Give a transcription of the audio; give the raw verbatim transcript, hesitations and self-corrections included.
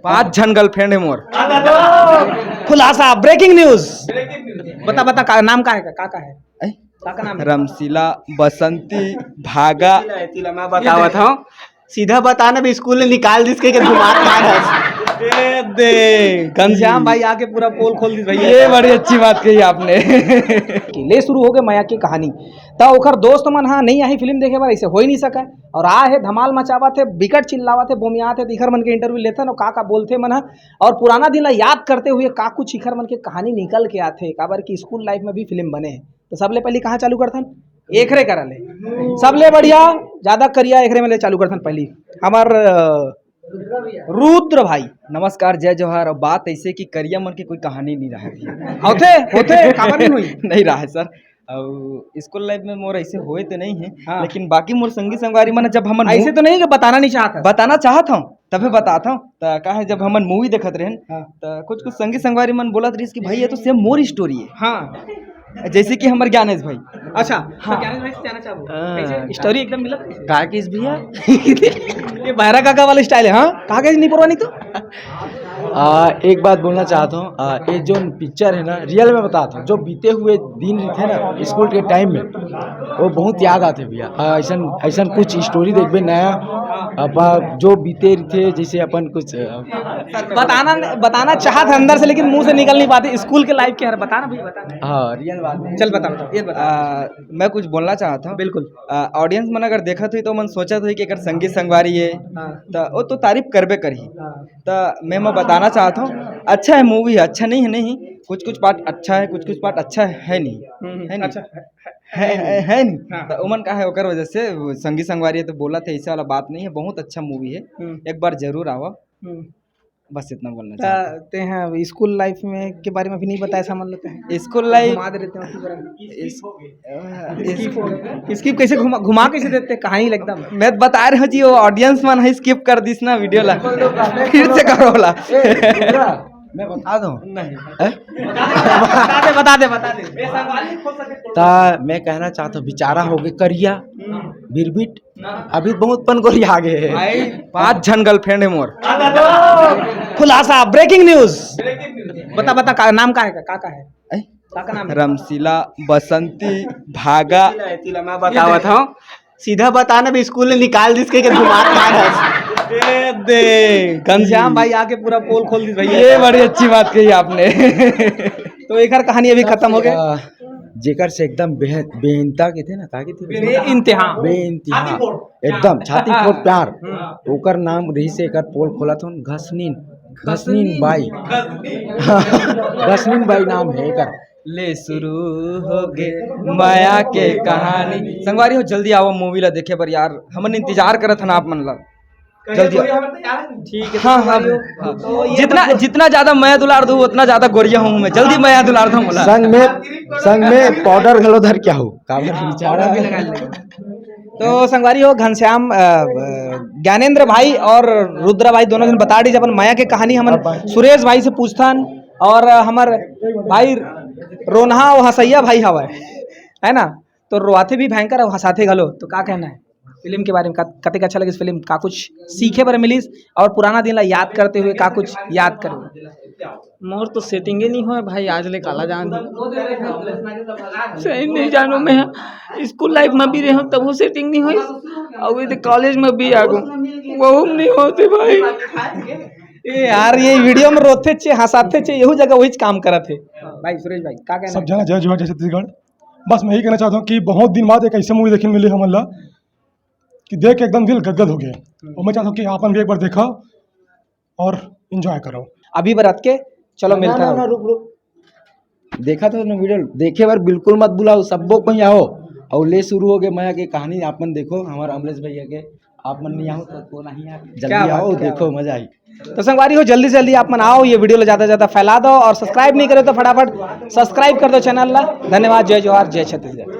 पांच झन गर्लफ्रेंड है मोर। खुलासा, ब्रेकिंग न्यूज। बता, बता, का नाम का है, का, का, का है? ऐ? का, का नाम है? रमशीला, बसंती, भागा। तिला, तिला, मैं बतावत हूँ, सीधा बता ना, भी स्कूल ले निकाल दिस के, के घुमा खा रहा है। ए दे, घनश्याम भाई आके पूरा पोल खोल दिस भैया। ये बड़ी अच्छी बात कही आपने। कि ले शुरू हो गए मया के कहानी, त ओकर दोस्त मन हा नहीं आही फिल्म देखे बर, ऐसे हो ही नहीं सका। और आ है, धमाल मचावत है, बिकट चिल्लावत है, बोमियात है, त इखर मन के इंटरव्यू लेथन और का का बोलथे मन हा, और पुराना दिन ला याद करते हुए का कुछ इखर मन के कहानी निकल के आथे, काबर कि स्कूल लाइफ में भी फिल्म बने है। तो सबले पहली कहाँ चालू करथन? एकरे करा ले। सबले बढ़िया, ज्यादा करिया, एकरे में ले चालू करथन पहली। हमर, अ, रुद्र भाई। नमस्कार, जय जोहार। और बात ऐसे कि करिया मन के कोई कहानी नहीं रहा थी। होथे, होथे, काबर नहीं होई? नहीं रहा है सर। और स्कूल लाइफ में मोर ऐसे होए तो नहीं है, हाँ। लेकिन बाकी मोर संगी संगवारी मन जब हमन ऐसे तो नहीं कि बताना नहीं चाहत हस? बताना चाहत हूँ, तबे बतात हूँ। त का है, जब हमन मूवी देखत रहन, हाँ। त कुछ कुछ संगी संगवारी मन बोलत रहिस कि भाई, ये तो सेम मोर स्टोरी है। हाँ। जैसे कि हमर ज्ञानेश भाई। अच्छा, तो हाँ। ज्ञानेश भाई से जानना चाहबो, हाँ। कैसे स्टोरी एकदम मिलत कैसे? का किस भैया? ये बहरा काका वाला स्टाइल है, हाँ? कहाँ गए नहीं परवानी तो? आ, एक बात बोलना चाहता हूँ, आ, ये जो पिक्चर है ना, रियल में बताता हूँ, जो बीते हुए दिन थे ना स्कूल के टाइम में, वो बहुत याद आते भैया। आ, ऐसन, ऐसन कुछ स्टोरी देखबे नया, अब जो बीते थे, जैसे अपन कुछ, आ, बताना, बताना चाहत है अंदर से, लेकिन मुंह से निकल नहीं पाते। स्कूल के लाइफ के हर बताना भैया, बताना। हाँ, रियल बात है। चल, बता, बता, ये बता। आ, मैं कुछ बोलना चाहता हूँ। बिल्कुल। आ, ऑडियंस मन अगर देखत हुई तो मन सोचत हुई कि एकर संगी संगवारी है, हाँ। त वो तो तारीफ करबे करही। हाँ। त मैं, मैं बताना चाहता हूँ, अच्छा है मूवी, अच्छा नहीं है नहीं, कुछ कुछ पार्ट अच्छा है, कुछ कुछ पार्ट अच्छा है नहीं, हम्म, है नहीं? अच्छा है, है, है, है, है नहीं। हाँ। त उमन का है, ओकर वजह से वो संगी संगवारी है तो बोलत है, ऐसा वाला बात नहीं है, बहुत अच्छा मूवी है, हम्म। एक बार जरूर आवा। हम्म। बस इतना बोलना चाहता हूँ। ते हैं स्कूल लाइफ में के बारे में भी नहीं बताया, समझ लेते हैं। स्कूल लाइफ घुमा दे रहते हैं उसी तरह। इस, अ, इस स्किप हो गया। स्किप कैसे घुमा, घुमा कैसे देते हैं कहानी एकदम? मैं बता रहा हूँ जी, वो ऑडियंस मन है, स्किप कर दिस ना वीडियो ला। फिर से करो ला। ए, रुद्रा, मैं बता दूं। नहीं। हैं? बता दे, बता दे, बता दे। ता मैं कहना चाहता हूँ, बेचारा हो गए करिया, बिरबिट, अभी बहुत पनगोरी आ गए हैं। भाई, पांच झन गर्लफ्रेंड है मोर। खुलासा, ब्रेकिंग न्यूज। बता, बता, का नाम का है, का, का है? ऐ? का, का नाम है? रमशीला, बसंती, भागा। तिला, तिला, मैं बतावत हूँ, सीधा बता ना, भी स्कूल ले निकाल दिस के, के घुमा खा रहा है। ए दे, घनश्याम भाई आके पूरा पोल खोल दिस भैया। ये बड़ी अच्छी बात कही आपने। तो एकर कहानी अभी खत्म हो गए। आ, जेकर से एकदम बेह-, बेइंतहा के थे ना, का के थे? बेइंतहा। बेइंतहा। छाती फोड़। एकदम छाती फोड़ प्यार। हम्म। ओकर नाम रही से एकर पोल खोला था घसनीन, घसनीन बाई। घसनीन बाई नाम है एकर। ले शुरू हो गे माया के कहानी। संगवारी हो, जल्दी आओ मूवी ला देखे बर यार, हमन इंतजार करत हन आप मन ला। जल्दी आओ। ठीक है, हाँ, तो हाँ, संगवारी हो, हाँ। तो ये जितना, मतलब जितना ज्यादा मया दुलार दूँ, उतना ज्यादा गोरिया हूँ मैं। जल्दी मया दुलार दूँ बोला। संग में, संग में पाउडर घलो धर क्या हो? काबर हाँ, बेचारा पाउडर भी है। लगा लेंगे। तो संगवारी हो, घनश्याम, अ, अ, ज्ञानेंद्र भाई और रुद्रा भाई दोनों जन बता दी अपन मया के कहानी। हमन सुरेश भाई से पूछथन और हमर भाई रोनहा और हसैया भाई हवय, है ना, तो रोआथे भी भयंकर और हंसाथे घलो। तो का कहना है फिल्म के बारे में? कत-, कतेक अच्छा लगिस फिल्म? का कुछ सीखे बर मिलिस और पुराना दिन ला याद करते हुए का कुछ याद करो? मोर तो सेटिंगे नहीं होय भाई, आज ले काला जान। सही नहीं जानू मैं, स्कूल लाइफ में भी रहे तब वो सेटिंग नहीं होय, और ये कॉलेज में भी आ गो, वो नहीं होते भाई। ए यार, ये वीडियो में रोते चे, हंसाते चे, यहू जगह वही काम करत है। भाई सुरेश भाई, का कहना सब है? जना जय जोहार, जय छत्तीसगढ़। बस मैं यही कहना चाहता हूँ कि बहुत दिन बाद एक ऐसे मूवी देखे मिले हमन ला कि देख के एकदम दिल गदगद हो गया। और मैं चाहता हूँ कि आपन भी एक बार देखा और एंजॉय करो। अभी बर अतके, चलो ना, मिलता ना, है। ना, रुक, रुक। देखा तो ना वीडियो, देखे बर बिल्कुल मत बुलाओ, सबो कोई आओ। और ले शुरू हो गए मया के कहानी, आप मन देखो, हमारे अमलेश भैया के, आप मन नहीं आओ तो, तो नहीं यार, क्या जल्दी बात, आओ, क्या देखो, बात। मजा आई। तो संगवारी हो, जल्दी से जल्दी आप मन आओ, ये वीडियो ला ज्यादा से ज्यादा फैला दो और सब्सक्राइब नहीं करे तो फटाफट सब्सक्राइब कर दो चैनल ला। धन्यवाद, जय जोहार, जय छत्तीसगढ़।